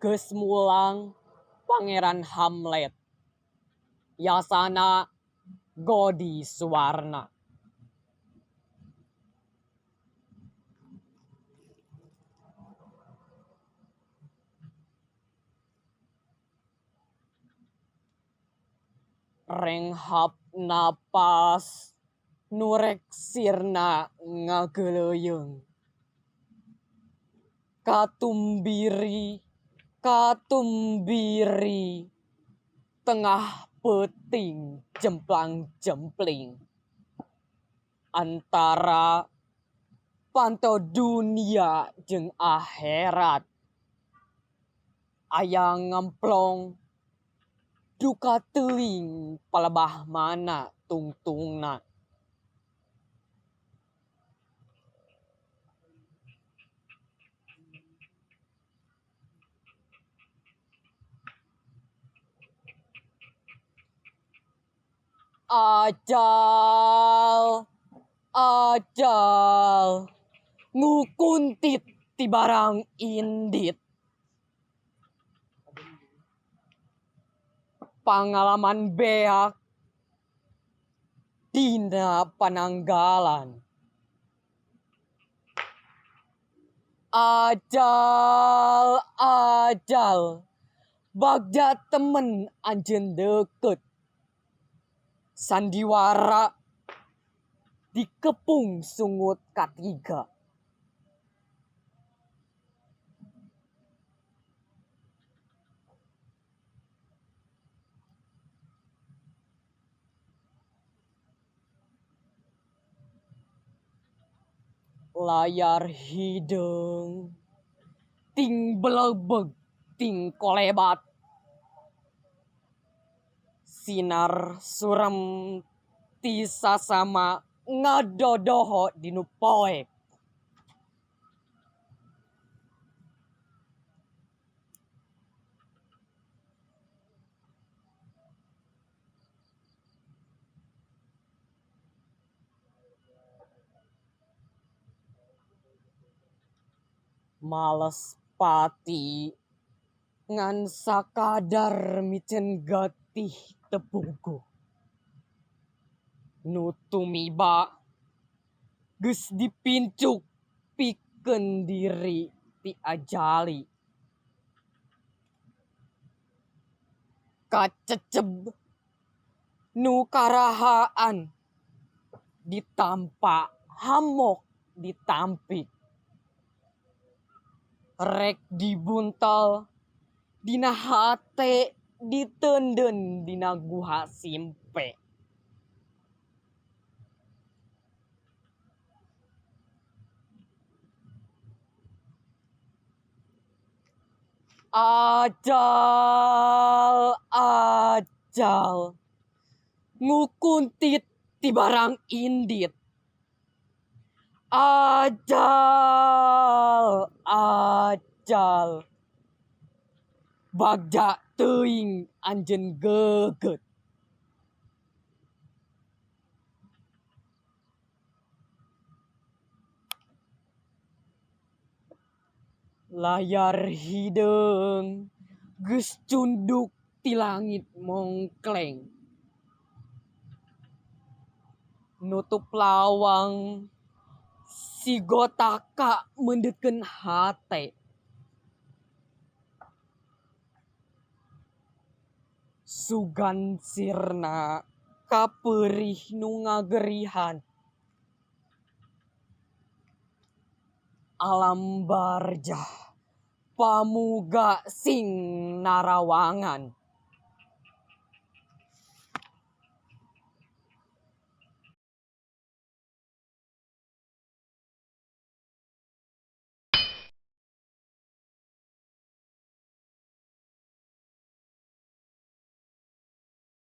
Geus mulang Pangeran Hamlet. Yasana Godi Suwarna. Renghap napas nurek sirna ngageleuyeung. Katumbiri, katumbiri, tengah peuting jemplang-jempling. Antara panto dunia jeung akhirat. Aya ngemplong duka teuing palebah mana tungtungna. Ajal, ajal, ngukuntit ti barang indit. Pangalaman beak dina pananggalan. Ajal, ajal, bagja temen anjeun deukeut. Sandiwara dikepung sungut katiga. Layar hideung ting belebeg ting kolebat. Sinar suram ti sasama ngadodoho dinu poek. Males pati ngan sakadar miceun getih teu puguh. Nu tumiba geus dipincuk pikeun diri ti ajali. Kaceceb nu karahaan ditampa hamok ditampik. Rek dibuntel dina hate diteundeun dina guha simpe. Ajal, ajal, ngukuntit ti barang indit. Ajal, ajal, bagja teuing anjeun geugeut. Layar hideung geus cunduk ti langit mongkleng. Nutup lawang si gotaka meundeutkeun hate. Sugan sirna kapeurih nu ngagerihan. Alam barjah pamuga sing narawangan.